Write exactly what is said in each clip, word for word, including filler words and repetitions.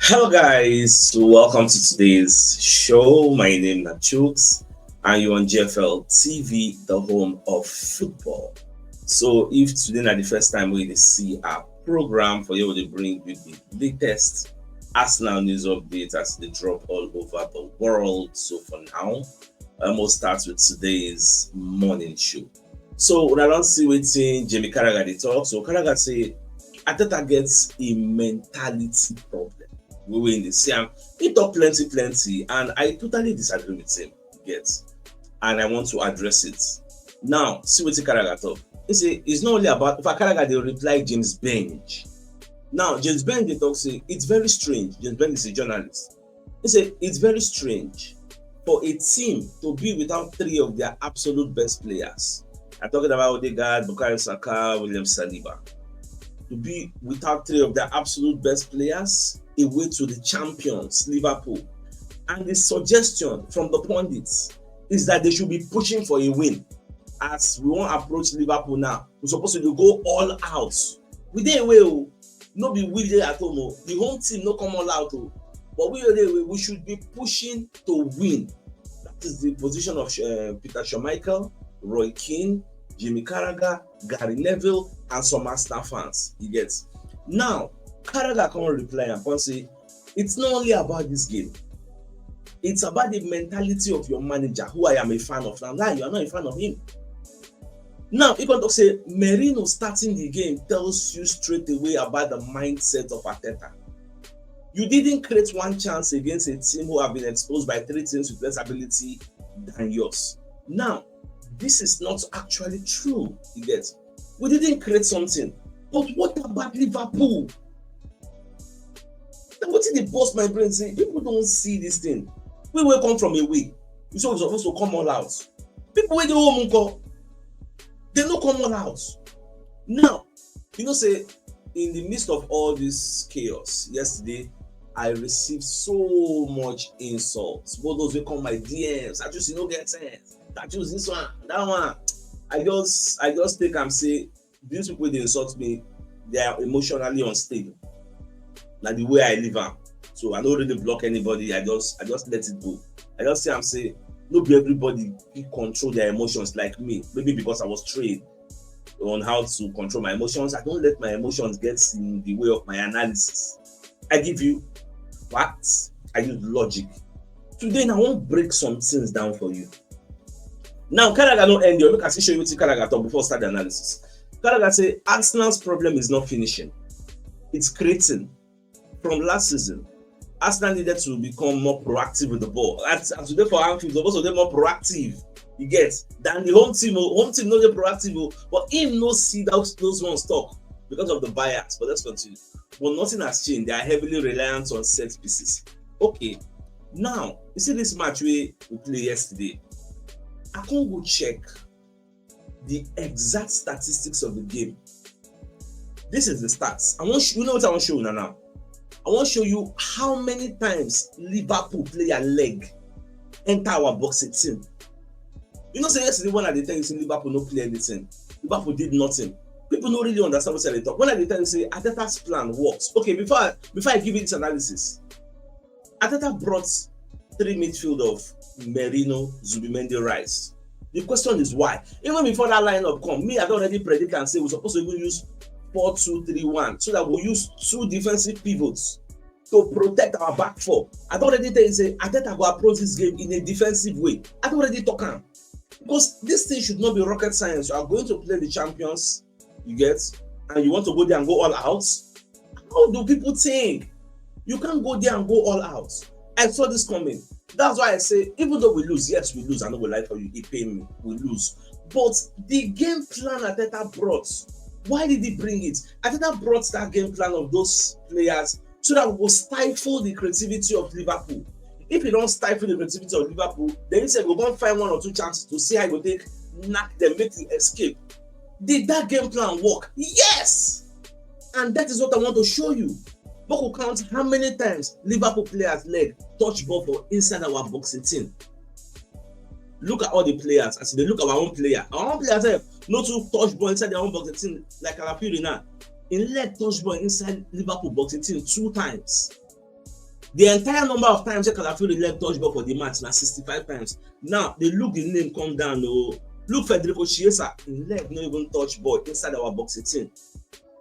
Hello, guys. Welcome to today's show. My name is Chooks, and you're on G F L T V, the home of football. So, if today na the first time we dey see our program, for you, we dey bring you the latest Arsenal news updates as they drop all over the world. So, for now, um, we'll start with today's morning show. So, una don see wetin Jamie Carragher dey talk. So, Carragher say Arteta gets a mentality problem. We will dey see am. He talk plenty, plenty, and I totally disagree with him. You get, and I want to address it. Now, see wetin Carragher talk. He say it's not only about, in fact, Carragher dey reply James Benge. Now, James Benge dey talk say it's very strange. James Benge is a journalist. He say it's very strange for a team to be without three of their absolute best players. I'm talking about Odegaard, Bukayo Saka, William Saliba. To be without three of their absolute best players away to the champions, Liverpool. And the suggestion from the pundits is that they should be pushing for a win. As we wan approach Liverpool now, we suppose to dey go all out. We dey away o, no be we dey at home o. The home team no come all out o. But we dey away, we should be pushing to win. That is the position of uh, Peter Schmeichel, Roy Keane, Jamie Carragher, Gary Neville, and some Arsenal fans. You get? Now, Carragher come reply and come say, it's not only about this game. It's about the mentality of your manager, who I am a fan of. Now, lie, you are not a fan of him. Now, he come talk say Merino starting the game tells you straight away about the mindset of Arteta. You didn't create one chance against a team who have been exposed by three teams with less ability than yours. Now, this is not actually true. You get? We didn't create something. But what about Liverpool? Na wetin dey burst my brain say people don see this thing. We wey come from away, we say we suppose to come all out. People wey dey home nko, they no come all out. Now, you know say in the midst of all this chaos yesterday, I received so much insults. Both those wey come my D Ms, I just, you no get sense. I choose this one, that one. I just, I just take am say these people dey insult me, they are emotionally unstable. Na the way I live am. So I no really block anybody. I just, I just let it go. I just say am say no be everybody fit control their emotions like me. Maybe because I was trained on how to control my emotions, I don't let my emotions get in the way of my analysis. I give you facts. I use logic. Today, I wan break some things down for you. Now, Carragher no end there. Make I still show you wetin Carragher talk before we start the analysis. Carragher say Arsenal's problem is not finishing. It's creating. From last season, Arsenal needed to become more proactive with the ball. As, as today for Anfield, supposed to be more proactive, you get, than the home team. Oh, home team no dey proactive, oh, but him no see that, those ones talk because of the bias. But let's continue. But nothing has changed. They are heavily reliant on set pieces. Okay, now, you see this match wey we play yesterday. I come go check the exact statistics of the game. This is the stats. I want sh-, you know what I wan show you now. I wan show you how many times Liverpool player leg enter our box eighteen. You know say yesterday when I dey tell you say Liverpool no play anything, Liverpool did nothing. People no really understand what I dey talk. When I dey tell you say Arteta's plan works. Okay, before I, before I give you this analysis, Arteta brought three midfield of Merino, Zubimendi, Rice. The question is why. Even before that lineup come, me, I don already predict and say we suppose to even use four two three one, so that we use two defensive pivots to protect our back four. I don already tell you say Arteta go approach this game in a defensive way. I don already talk am. Because this thing should not be rocket science. You are going to play the champions, you get, and you want to go there and go all out. How do people think? You can't go there and go all out. I saw this coming. That's why I say, even though we lose, yes, we lose. I no go lie for you, it pain me. We lose. But the game plan Arteta brought, why did he bring it? Arteta brought that game plan of those players so that we go stifle the creativity of Liverpool. If you don stifle the creativity of Liverpool, then you say go go find one or two chances to see how you go take knock them, make you escape. Did that game plan work? Yes! And that is what I want to show you. Make we count how many times Liverpool players leg touch ball for inside our box eighteen. Look at all the players. As they look at our own player, our own players sef no too touch ball inside their own box eighteen like Kalafiori now. Im leg touch ball inside Liverpool box eighteen two times. The entire number of times wey Calafiori leg touch ball for the match na sixty-five times. Now, dey look the name come down o. Look Federico Chiesa, im leg no even touch ball inside our box eighteen.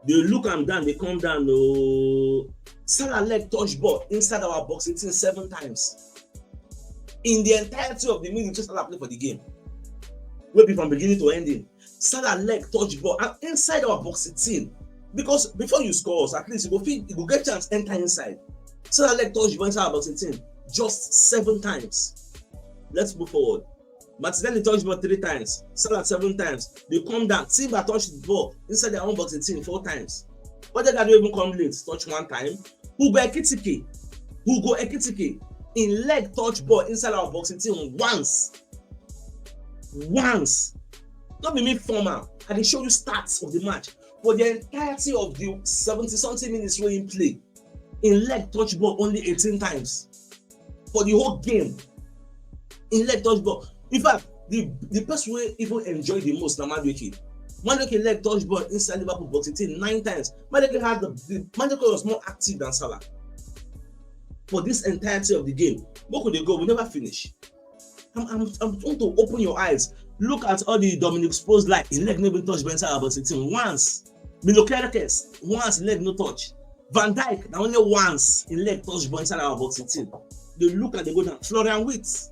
Dey look am down, dey come down o. Salah leg touch ball inside our box eighteen seven times. In the entirety of the minutes wey Salah play for the game, wey be from beginning to ending, Salah leg touch ball and inside our box eighteen. Because before you score, at least you go fit, you go get chance enter inside. Salah leg touch ball inside our box eighteen just seven times. Let's move forward. Martinelli touch ball three times, Salah seven times. Dey come down, Timber touch the ball inside their own box eighteen four times. Odegaard wey even come late touch one time. Hugo Ekitike, Hugo Ekitike, im leg touch ball inside our box eighteen once. Once. No be me form am. I dey show you stats of the match. For the entirety of the seventy something minutes wey im play, im leg touch ball only eighteen times. For the whole game, im leg touch ball. In fact, the the person wey even enjoy the most na Madueke. Madueke leg touch ball inside Liverpool box eighteen nine times. Madueke had the, the Madueke was more active than Salah for this entirety of the game. Make we dey go, we never finish. I'm, I'm, I'm trying to open your eyes. Look at all the Dominic Szoboszlai. Im leg no even touch ball inside our box eighteen once. Milo Kerkez, once im leg no touch. Van Dijk, na only once im leg touch ball inside our box eighteen. Dey look and dey go down. Florian Wirtz,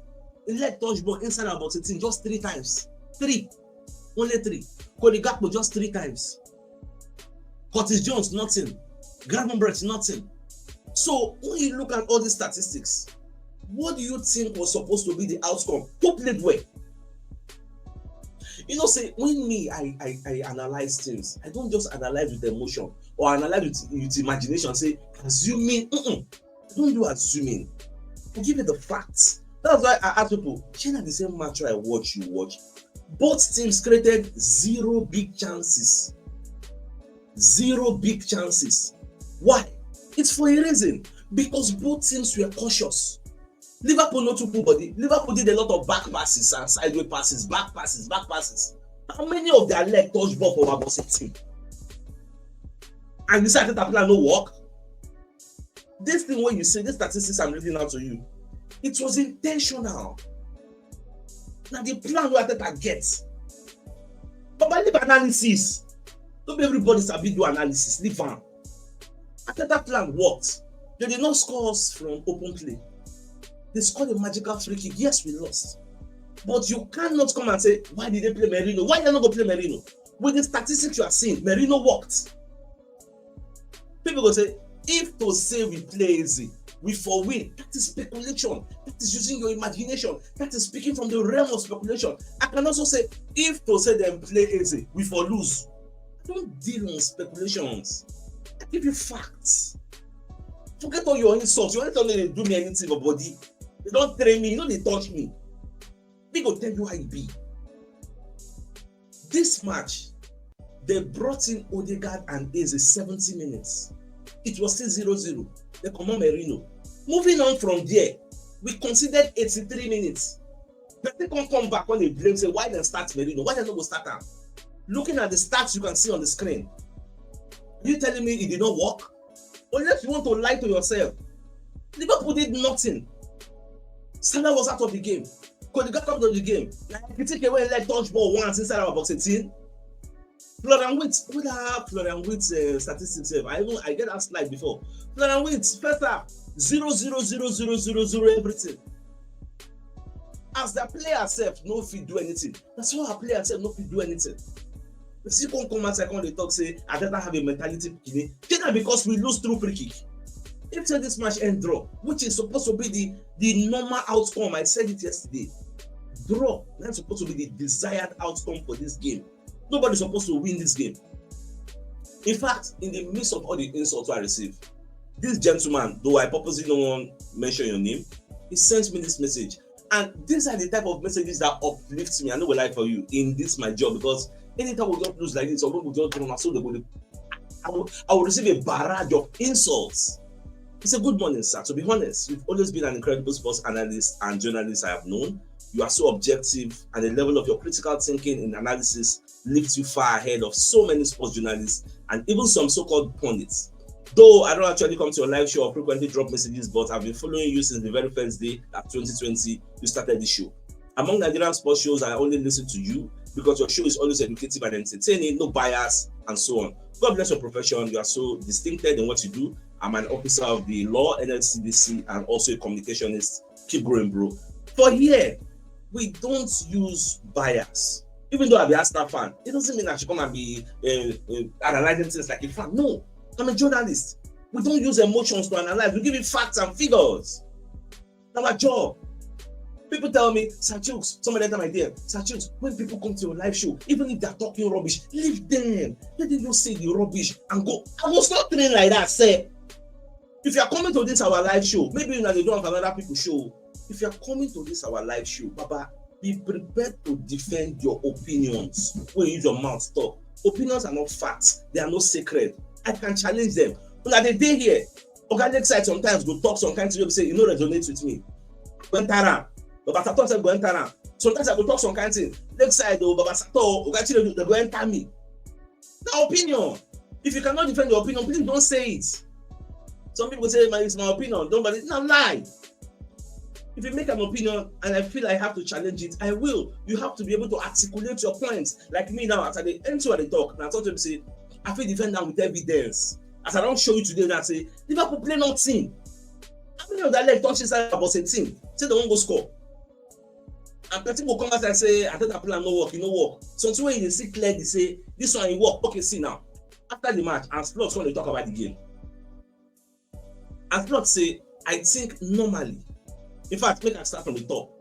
im leg touch ball inside our box eighteen just three times. Three. Only three. Cody Gakpo just three times. Curtis Jones, nothing. Gravenberch, nothing. So when you look at all these statistics, what do you think was supposed to be the outcome? Who played well? You know, say when me I, I I analyze things, I don't just analyze with emotion or analyze with, with imagination. Say assuming, mm-mm, I don't do assuming. I give you the facts. That's why I ask people, shey na the same match I watch, you watch? Both teams created zero big chances. Zero big chances. Why? It's for a reason. Because both teams were cautious. Liverpool no too put body. Liverpool did a lot of back passes and sideway passes, back passes, back passes. How many of their leg touch ball for our box eighteen? And you say Arteta plan no work? This thing wey you say, this statistics I'm reading out to you, it was intentional. Na the plan wey Arteta get. Baba, leave analysis. No be everybody sabi do analysis. Leave am. Arteta plan worked. They did not score us from open play. They scored a magical free kick. Yes, we lost. But you cannot come and say, why did they play Merino? Why they no go play Merino? With the statistics you are seeing, Merino worked. People go say, if to say we play Eze, we for win. That is speculation. That is using your imagination. That is speaking from the realm of speculation. I can also say, if to say dem play Eze, we for lose. I don't deal on speculations. I give you facts. Forget all your insults. Your insults no dey do me anything for body. They don train me, e no dey touch me. Me go tell you how e be. This match, they brought in Odegaard and Eze seventy minutes. It was still zero zero. They comot Merino. Moving on from there, we conceded eighty-three minutes. Person come come back come dey blame say why dem start Merino, why dem no go start am? Looking at the stats you can see on the screen, are you telling me it did not work? Unless you want to lie to yourself. Liverpool did nothing. Salah was out of the game. Cody Gakpo out of the game. Na Ekitike wey leg touch ball once inside our box eighteen. Florian Wirtz, who that Florian Wirtz uh, statistics sef? I even I get that slide before. Florian Wirtz, first half, zero zero zero zero zero zero everything. As the player sef no fit do anything. That's why our player sef no fit do anything. You see, come come outside, come dey talk say Arteta have a mentality kini. Kina because we lose through free kick. If say this match end draw, which is supposed to be the the normal outcome, I said it yesterday. Draw, that's supposed to be the desired outcome for this game. Nobody supposed to win this game. In fact, in the midst of all the insults I receive, this gentleman, though I purposely no wan mention your name, he sent me this message. And these are the type of messages that uplift me. I no go lie for you in this my job, because anytime we just lose like this, some people just run, so they go dey, I will, I will receive a barrage of insults. He said, "Good morning, sir. To be honest, you've always been an incredible sports analyst and journalist I have known. You are so objective, and the level of your critical thinking and analysis lifts you far ahead of so many sports journalists and even some so-called pundits. Though I don't actually come to your live show or frequently drop messages, but I've been following you since the very first day that twenty twenty you started this show. Among Nigerian sports shows, I only listen to you because your show is always educative and entertaining, no bias, and so on. God bless your profession. You are so distincted in what you do. I'm an officer of the law, N L C D C, and also a communicationist. Keep growing, bro. For here, we don't use bias. Even though I be Arsenal fan, it doesn't mean I should come and be uh, uh, analyzing things like a fan. No, I'm a journalist. We don't use emotions to analyze. We give you facts and figures. That's our job. People tell me, "Sir Chooks," some of them tell my D M, "Sir Chooks, when people come to your live show, even if they're talking rubbish, leave them. Let them just say the rubbish and go." I was not trained like that, sir. If you are coming to this our live show, maybe you know they don't have another people show. If you are coming to this our live show, Baba, be prepared to defend your opinions. When you use your mouth talk, opinions are not facts. They are not sacred. I can challenge them. When I dey here, Oga Lakeside sometimes go talk some kind thing wey be say e no resonate with me. Go enter am. Baba Sato sef go enter am. Sometimes I go talk some kind thing. Lakeside o, Baba Sato o, Oga Chinedu, they go enter me. Na opinion. If you cannot defend your opinion, please don't say it. Some people say, "My, it's my opinion." Don't bother. Na lie. If you make an opinion and I feel I have to challenge it, I will. You have to be able to articulate your points. Like me now, as I dey enter, I dey talk. Now, talk to me say, I fit defend them with evidence. As I don't show you today, now say Liverpool play nothing. How many of that leg touch inside about seventeen? Say they won't go score. And person go come out and say, "Arteta plan no work, e no work." Something wey you dey see clearly say this one e work. Okay, see now. After the match, and Slot come dey talk about the game. And Slot say, "I think normally." In fact, make I start from the top.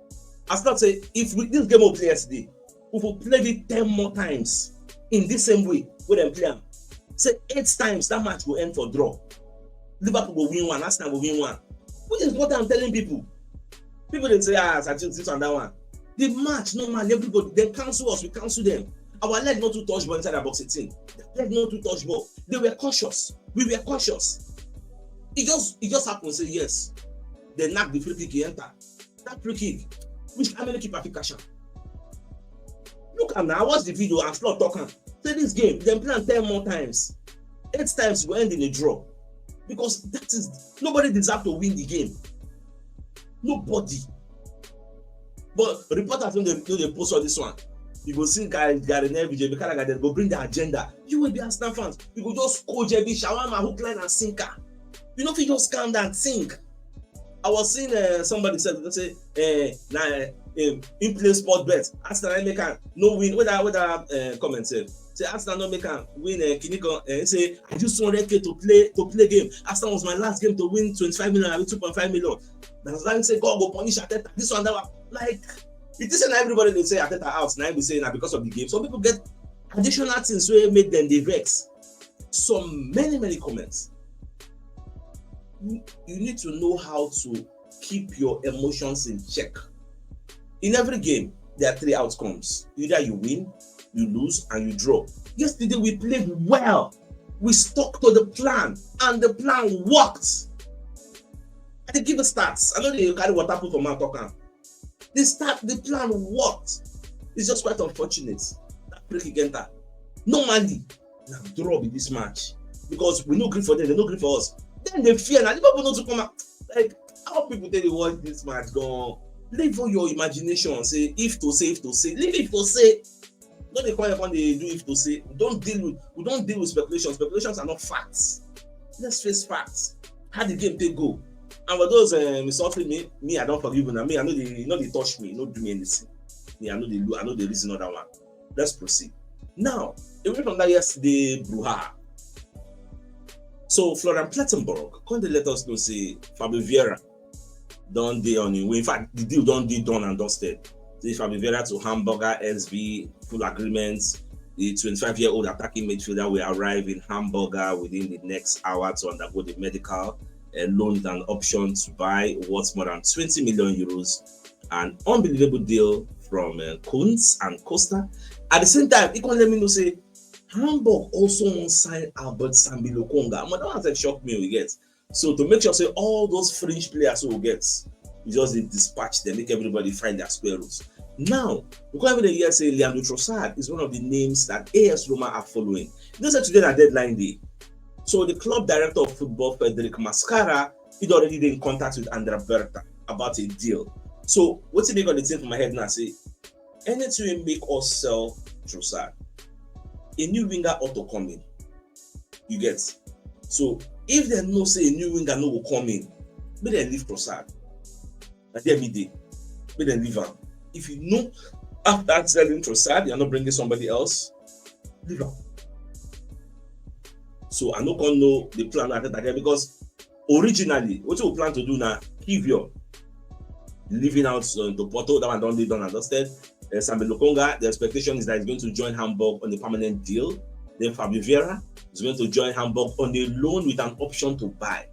And Slot say, "If we, this game we play yesterday, if we play it ten more times in this same way wey dem play am, say eight times that match go end for draw. Liverpool go win one, Arsenal go win one." Which is what I'm telling people. People dey say, "Ah, Sir Chooks, this one, that one." The match, normally, everybody, they cancel us, we cancel them. Our leg not to touch ball inside the box eighteen. Their leg not to touch ball. They were cautious. We were cautious. It just, it just happened. Say yes. They knock the free kick, he enter. That free kick, which how many keeper fit catch am? Look am now. I watch the video and Slot talk am. Say this game, dem play am ten more times. Eight times go end in a draw. Because that is, nobody deserve to win the game. Nobody. But reporters no dey, no dey post all this one. You go see guy Gary Neville, J B Carragher, they go bring the agenda. You will be Arsenal fans. You go just coach every shawarma, hook, line, and sinker. You know, if you just calm down, think. I was seeing uh, somebody said, say, eh, na eh, in play sport bet. Arsenal make am no win. What that, what that uh, comment said? Say Arsenal no make am win. Uh, Kiniko uh, say, "I use two hundred K to play, to play game. Arsenal was my last game to win twenty-five million, I win two point five million." That's why I say God go punish Arteta. This one, that one. Like, it isn't everybody they say Arteta out. Now we say now because of the game. Some people get additional things wey make them dey vex. Some many, many comments. You, you need to know how to keep your emotions in check. In every game, there are three outcomes. Either you win, you lose, and you draw. Yesterday, we played well. We stuck to the plan, and the plan worked. I dey give the stats. I know they carry water put for my talk am. The start, the plan worked. It's just quite unfortunate. That free kick enter. Normally, na draw be this match because we no gree for them, they no gree for us. Then they fear. Now Liverpool not to come out. Like, how people tell you watch this match go on? Leave all your imagination. Say if to say, if to say, leave it to say. No dey come here come dey do if to say. We don't deal with, we don't deal with speculation. Speculations are not facts. Let's face facts. How the game take go? And for those um, insulting me, me, I don't forgive you. Me, I know they, you know they touch me, no do me anything. Me, I know they, I know they reason other one. Let's proceed. Now, away from that yesterday brouhaha. So Florian Plettenberg come dey let us know say Fabio Vieira don dey on him way. In fact, the deal don dey done and dusted. Say Fabio Vieira to Hamburger S V, full agreement. The twenty-five-year-old attacking midfielder will arrive in Hamburger within the next hour to undergo the medical, uh, loan with an option to buy worth more than twenty million euros. An unbelievable deal from uh, Kuntz and Costa. At the same time, he come let me know say Hamburg also wan sign Albert Sambi Lokonga. Omo, that one sef shock me, we get. So to make sure say all those fringe players we get, we just dey dispatch them, make everybody find their square roots. Now, we come even dey hear say Leandro Trossard is one of the names that A S Roma are following. You know say today na deadline day. So the club director of football, Frederick Mascara, he'd already been in contact with Andrea Berta about a deal. So what did they gonna think in my head now? Say, anything will make us sell Trossard. A new winger ought to come in. You get? So if they know say a new winger no will come in, may they leave Trossard. At the end of the day, may they leave him. If you know after selling Trossard, you're not bringing somebody else, leave him. So I no can know the plan at that time because originally, what we plan to do now, Kivior, leaving out uh, the Porto, that one don't be done and dusted. Uh, Sambi Lokonga, the expectation is that he's going to join Hamburg on a permanent deal. Then Fabio Vieira is going to join Hamburg on a loan with an option to buy.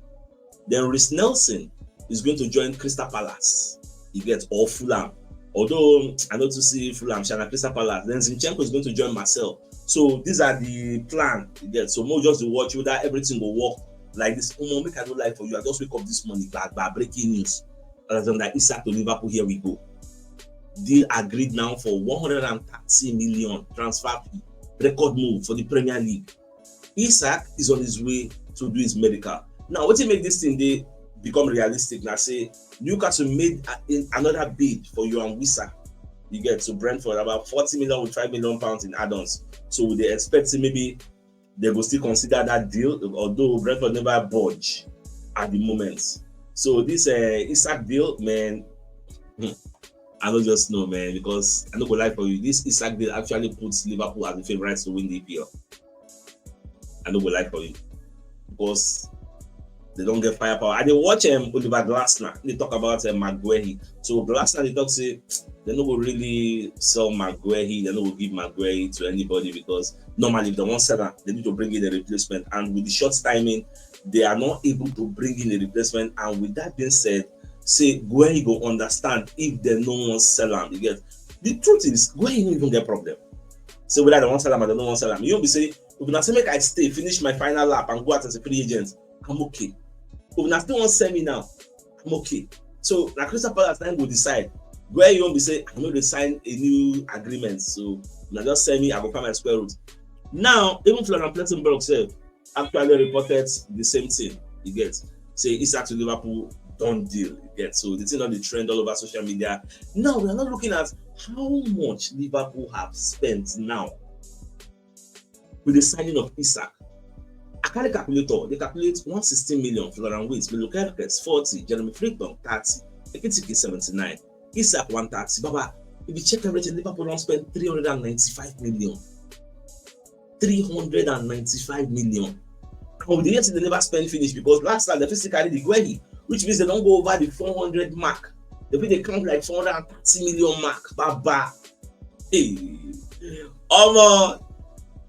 Then Reiss Nelson is going to join Crystal Palace. You get, or Fulham. Although I know to see Fulham, Shana Crystal Palace. Then Zinchenko is going to join Marseille. So these are the plan. You get, so more just to watch whether everything will work like this. Omo, make I no lie for you. I just wake up this morning, bad, bad breaking news. Alexander Isak to Liverpool. Here we go. Deal agreed now for one hundred and thirty million transfer fee. Record move for the Premier League. Isak is on his way to do his medical. Now, what make this thing they become realistic? Now say Newcastle made a, in another bid for Yoane Wissa. You get to Brentford about forty million with five million pounds in add-ons. So they expect say maybe they go still consider that deal, although Brentford never budge at the moment. So this uh, Isak deal, man, hmm, I don't just know, man, because I no go lie for you. This Isak deal actually puts Liverpool as the favourites to win the E P L. I no go lie for you because they don't get firepower. I dey watch um, Oliver Glasner. They talk about uh, Maguehi. So Glasner they talk say they no go really sell Maguehi. They no go give Maguehi to anybody because normally if they want sell am, they need to bring in a replacement. And with the short timing, they are not able to bring in a replacement. And with that being said, say Guehi go understand if they no wan sell am. You get, the truth is Guehi no even get problem. Say whether they wan sell am or they no wan sell am. You be say if una say make I stay, finish my final lap and go out as a free agent, I'm okay. If una still wan sell me now, I'm okay. So na Crystal Palace na go decide. Guehi be say I no dey sign a new agreement, so una just sell me, I go find my square root. Now even Florian Plettenberg sef actually reported the same thing. You get, say Isak to Liverpool done deal. You get, so the thing on the trend all over social media. Now we are not looking at how much Liverpool have spent now with the signing of Isak. I carry calculator, they calculate one sixteen million, Florian Wirtz, Milo Kerkez forty, Jeremy Frimpong thirty, Ekitike seventy-nine, Isak one thirty. Baba, if you check everything, Liverpool don't spend three hundred and ninety-five million. Three hundred and ninety-five million. And with the years they never spend finish because last time they physically the Guehi, which means they don't go over the four hundred mark. They fit dey count like four hundred and thirty million mark. Baba. Hey. Omo,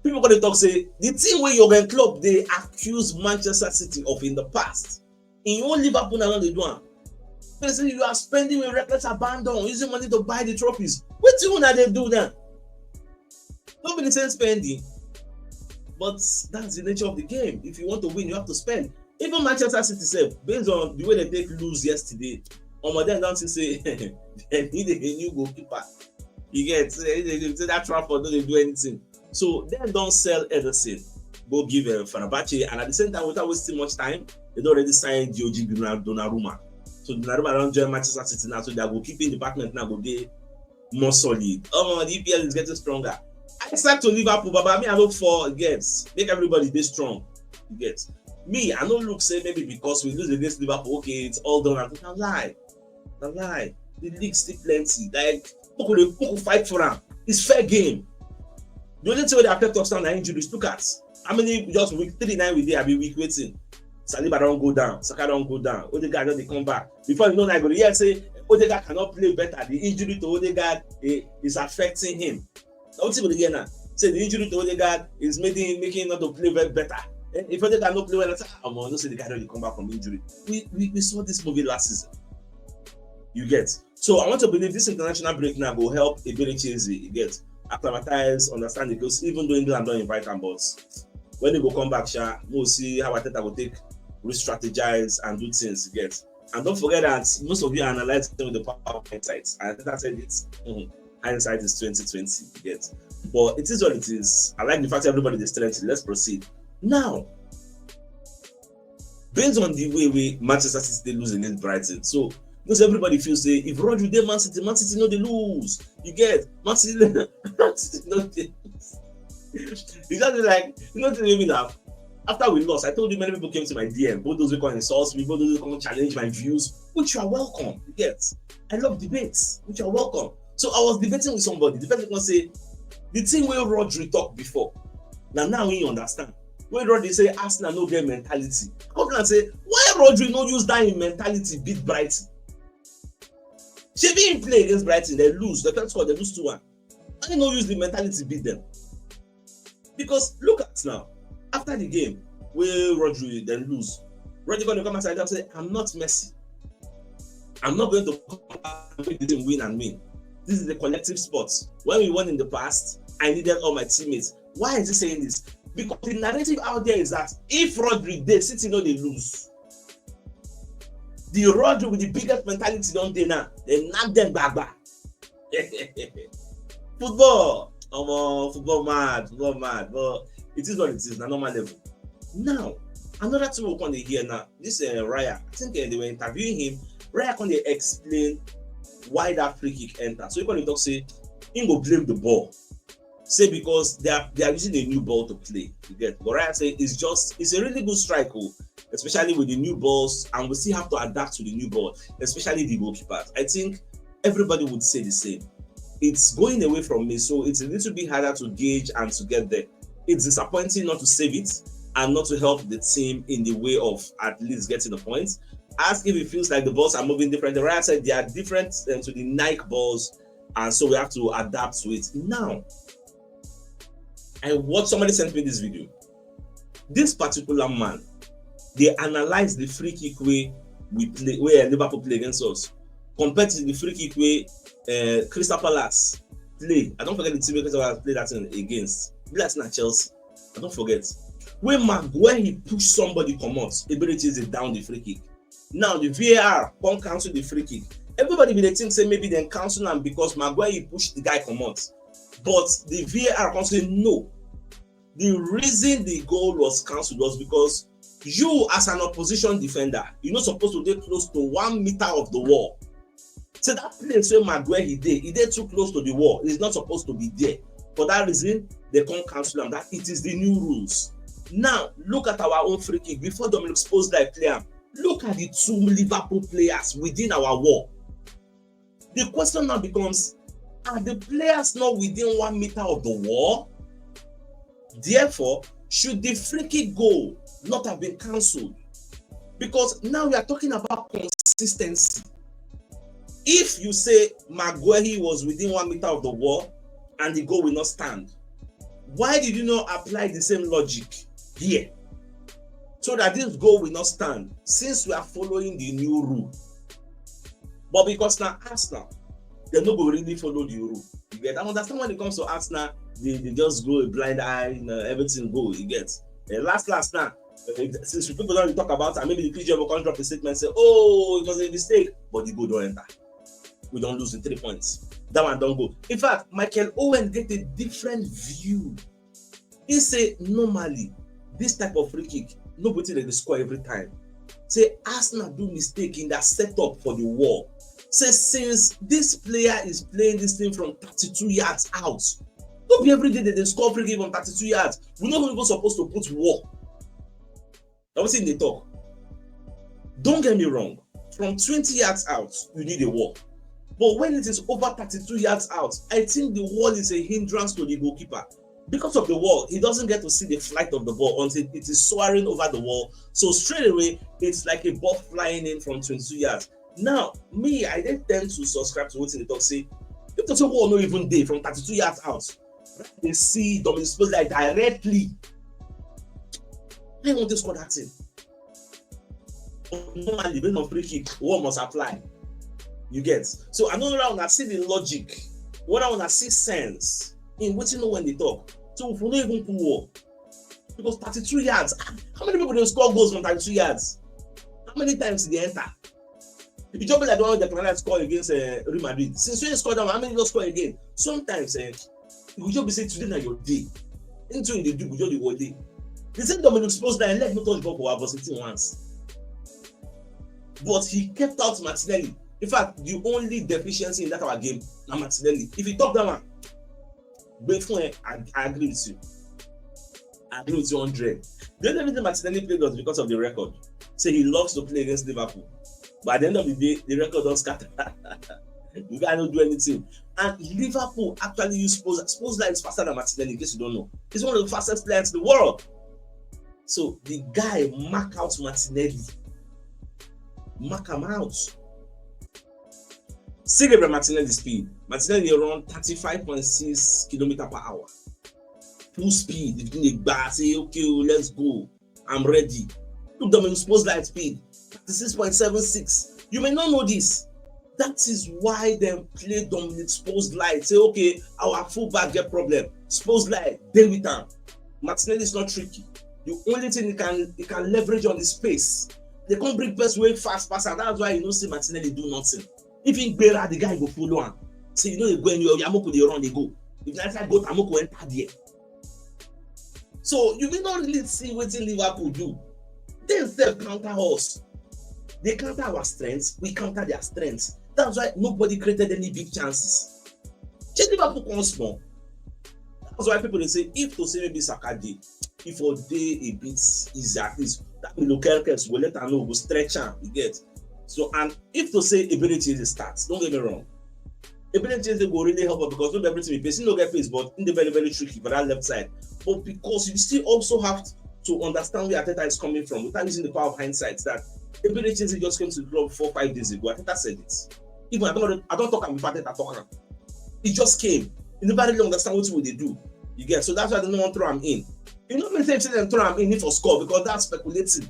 people gonna talk say the thing where Jurgen Klopp they accuse Manchester City of in the past. In your Liverpool now they do am. They say you are spending with reckless abandon, using money to buy the trophies. What do you wanna they do now? Don't be the same spending. But that's the nature of the game. If you want to win, you have to spend. Even Manchester City sef, based on the way they take lose yesterday, omo dem don see say they need a new goalkeeper. You get say they say that Trafford no dey do anything. So dem don sell Ederson go give uh, Fenerbahce, and at the same time, without wasting much time, they don already signed Giogi Donnarumma. So Donnarumma don join Manchester City now, so their goalkeeping department now go dey more solid. Omo, the E P L is getting stronger. I start to Liverpool, but I mean I look for get make everybody dey strong. You get, me, I no look say maybe because we lose against Liverpool, okay, it's all done. I think I lie, I lie. The league still plenty. Like people dey people fight for am. It's fair game. The only thing wey dey affect us now na injuries. Look at how many just week three nine we dey. I be week waiting. Saliba don go down. Saka don go down. Odegaard don dey come back. Before you know, I go dey hear say Odegaard cannot play better. The injury to Odegaard eh, is affecting him. Na wetin we dey hear now? Say the injury to Odegaard is making making him not to play very better. Eh, if Odegaard no play well, I say, ah, omo, no say the guy don dey come back from injury. We, we we saw this movie last season. You get? So I want to believe this international break now go help Eberechi Eze, you get, acclimatize, understand the close, even though England don't invite him, but when he go come back, sha, we'll see how Arteta will take re-strategize and do things, you get. And don't forget that most of you are analyzing with the power of hindsight. And Arteta said it. Mhm. Hindsight is twenty twenty, you get. But it is what it is. I like the fact everybody is strengthened. Let's proceed. Now, Based on the way we Manchester City dey lose against Brighton, so because everybody feels say if Rodri dey Man City, Man City no dey lose. You get Man City, Man City no dey lose. It's just like, you know, to me now. After we lost, I told you many people came to my D M, both those who come insult me, both those who come challenge my views, which you are welcome. You get, I love debates, which you are welcome. So I was debating with somebody. The person come say the thing wey Rodri talk before. Now now we understand. When Rodri say Arsenal no get mentality, I come and say why Rodri no use that in mentality beat Brighton? Shebi he play against Brighton, they lose. The first score, they lose two one. And he no use the mentality beat them. Because look at now, after the game, where Rodri then lose, Rodri gonna come outside and say, "I'm not Messi. I'm not going to come out and make the team win and win. This is a collective sport. When we won in the past, I needed all my teammates." Why is he saying this? Because the narrative out there is that if Rodri dey, City no dey lose. The Rodri with the biggest mentality don dey now. They knock them back back. Football, um, football mad, football mad. But it is what it is. Na normal level. Now, another thing we come dey hear now. This uh, Raya, I think uh, they were interviewing him. Raya come dey explain why that free kick enter. So he come dey talk say he go blame the ball. Say because they are they are using a new ball to play. You get, but Raya say it's just it's a really good strike, oh, especially with the new balls, and we still have to adapt to the new ball, especially the goalkeepers. I think everybody would say the same. It's going away from me, so it's a little bit harder to gauge and to get there. It's disappointing not to save it and not to help the team in the way of at least getting a point. Ask if it feels like the balls are moving differently. Raya said they are different um, to the Nike balls, and so we have to adapt to it. Now, I watched, somebody sent me this video. This particular man, they analyze the free kick wey we play, wey uh, Liverpool play against us, compared to the free kick wey uh, Crystal Palace play. I don't forget the team wey Crystal Palace play that thing against. Be like na Chelsea. I don't forget. When Maguire he push somebody comot, Eberechi is down the free kick. Now the V A R come cancel the free kick. Everybody be dey think say maybe dem cancel am because Maguire he push the guy comot, but the V A R come say no. The reason the goal was cancelled was because you, as an opposition defender, you're not supposed to get close to one meter of the wall. So that place where Maguire he dey, he dey too close to the wall. He's not supposed to be there. For that reason, they can't cancel them. That it is the new rules. Now, look at our own free kick. Before Dominic Szoboszlai play am, look at the two Liverpool players within our wall. The question now becomes, are the players not within one meter of the wall? Therefore, should the free kick goal not have been cancelled? Because now we are talking about consistency. If you say Maguire was within one meter of the wall and the goal will not stand, why did you not apply the same logic here? So that this goal will not stand, since we are following the new rule. But because now Arsenal, they no go really follow the rule. You get? I understand when it comes to Arsenal, they, they just go a blind eye, you know, everything go. You get? And last last now, eh, since people don't talk about, and maybe the P G will come drop a statement say, "Oh, it was a mistake," but the goal don't enter. We don't lose the three points. That one don't go. In fact, Michael Owen get a different view. He say normally this type of free kick, nobody they score every time. Say Arsenal do mistake in that setup for the wall. Say since this player is playing this thing from thirty-two yards out, no be every day that they score free kick from thirty-two yards. We're not even supposed to put wall. That was in the talk. Don't get me wrong. From twenty yards out, you need a wall. But when it is over thirty-two yards out, I think the wall is a hindrance to the goalkeeper. Because of the wall, he doesn't get to see the flight of the ball until it is soaring over the wall. So straight away, it's like a ball flying in from twenty-two yards. Now, me, I then tend to subscribe to what they talk say. If the wall no even day from thirty-two yards out, they see Dominic Szoboszlai directly. I want to score that thing. Normally, based on free kick, one must apply. You get? So I know that when I see the logic, when I want to see sense in what you know when they talk. So if we don't even pull war, because thirty-two yards, ah, how many people they score goals from thirty-two yards? How many times did they enter? It just be like the one Declan Rice score against uh, Real Madrid. Since when he scored that one, how many just score again? Sometimes, eh, you just be say today na your day. Anything you do, you just dey worry. The same Dominic Szoboszlai leg no touch ball for our varsity once. but he kept out Martinelli. In fact, the only deficiency in that our game na Martinelli. If you talk that one, wait for him, I, I agree with you. I agree with you hundred. The only reason Martinelli played was because of the record. Say he loves to play against Liverpool. But at the end of the day, the record don scatter. The guy no do anything. And Liverpool actually use Szoboszlai. Szoboszlai is faster than Martinelli, in case you don't know. He's one of the fastest players in the world. So the guy mark out Martinelli. Mark him out. See Gabriel Martinelli speed. Martinelli run thirty-five point six kilometer per hour. Full speed. If you bar, say, "Okay, oh, let's go. I'm ready." Look, Dominic Szoboszlai speed, thirty-six point seven six. You may not know this. That is why dem play Dominic Szoboszlai. Say, "Okay, our fullback get problem. Szoboszlai, dey with am." Martinelli is not tricky. The only thing he can he can leverage on is space. They can't bring person wey fast pass am. That's why you no see Martinelli do nothing. If he gbera, the guy go follow am. Say, "You no dey go anywhere. Oya, make we dey run, dey go." If na inside goal, make we enter there. So you may not really see wetin Liverpool do. Dem sef counter us. They counter our strengths, we counter their strengths. That's why nobody created any big chances. Shey Liverpool come small? That's why people dey say, if to say maybe Saka dey, if for dey a bit easy, at least that Mikel Arteta go let am know, go stretch am, you get. So, and if to say Eberechi dey start, don't get me wrong, Eberechi go really help us because not everything he pace, he no get pace, but he dey very, very tricky for that left side. But because you still also have to understand where Arteta is coming from without using the power of hindsight, that Eberechi just came to the club four, five days ago. Arteta said it. Even I don't, I don't talk am before Arteta talk am. He just came. He never really understand what we dey do. You get? So that's why they no wan throw am in. You know, me say dem throw am in for score because that's speculating.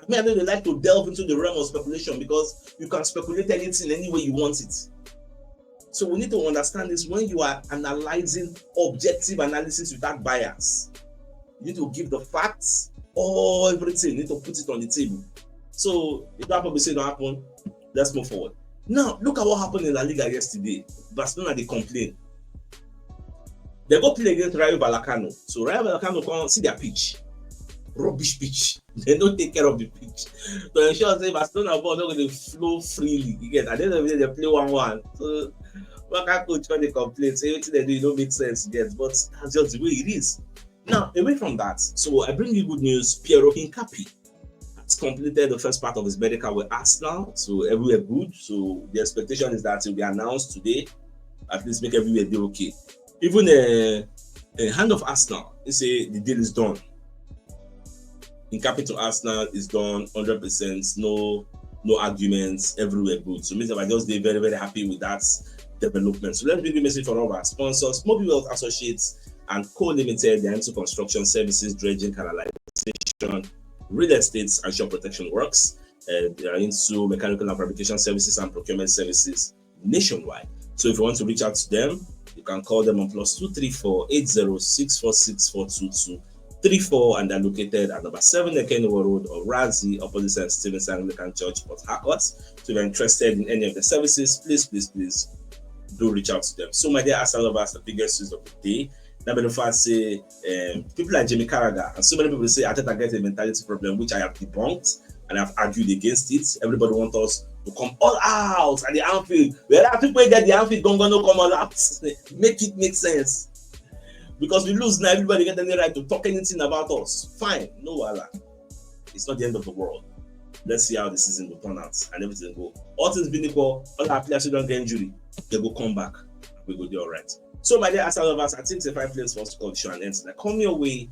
I mean, I know they like to delve into the realm of speculation because you can speculate anything any way you want it. So we need to understand this when you are analyzing objective analysis without bias. You need to give the facts, all everything. You need to put it on the table. So if that probably say don't happen, let's move forward. Now, look at what happened in La Liga yesterday. Barcelona dey complain. They go play against Rayo Vallecano. So Rayo Vallecano come see their pitch. Rubbish pitch. They don't take care of the pitch. To ensure say Barcelona ball no go dey flow freely. You get, at the end of the day, they play one one. So Barca coach come dey complain say wetin they do, e no make sense, you get. But that's just the way it is. Now, away from that, so I bring you good news. Piero Hincapié has completed the first part of his medical with Arsenal, so everywhere good. So the expectation is that it will be announced today. At least make everywhere dey okay. Even a, a hand of Arsenal, they say the deal is done. Hincapié to Arsenal is done, hundred percent. No, no arguments, everywhere good. So, me sef, I just dey very, very happy with that development. So let's bring the message for all of our sponsors: Mobi Wealth Associates and Co Limited, the Ansu Construction Services, dredging, canalization, real estate, and shore protection works. Uh, they are into mechanical and fabrication services and procurement services nationwide. So if you want to reach out to them, you can call them on plus two three four eight zero six four six four two two three four, and they're located at number seven Ekeniwo Road, Orazi, opposite Saint Stephen's Anglican Church, Port Harcourt. So if you're interested in any of the services, please, please, please do reach out to them. So, my dear Arsenal lovers, the biggest news of the day. Now, but the fact say, um, people like Jamie Carragher and so many people say Arteta get a mentality problem, which I have debunked and I've argued against it. Everybody wants us to come all out at the Anfield. Whereas people get the Anfield, gon gon no come all out. Make it make sense. Because we lose now, everybody get any right to talk anything about us. Fine, no wahala. It's not the end of the world. Let's see how the season will turn out and everything go. All things being equal, all our players who don't get injury, they go come back. We go do all right. So, my dear Arsenal lovers, I think it's a fine place for us to call the show and end. I come your way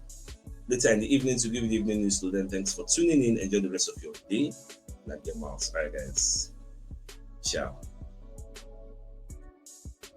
later in the evening to give you the evening news. So then, thanks for tuning in. Enjoy the rest of your day. Like your mouse. All right, guys. Ciao.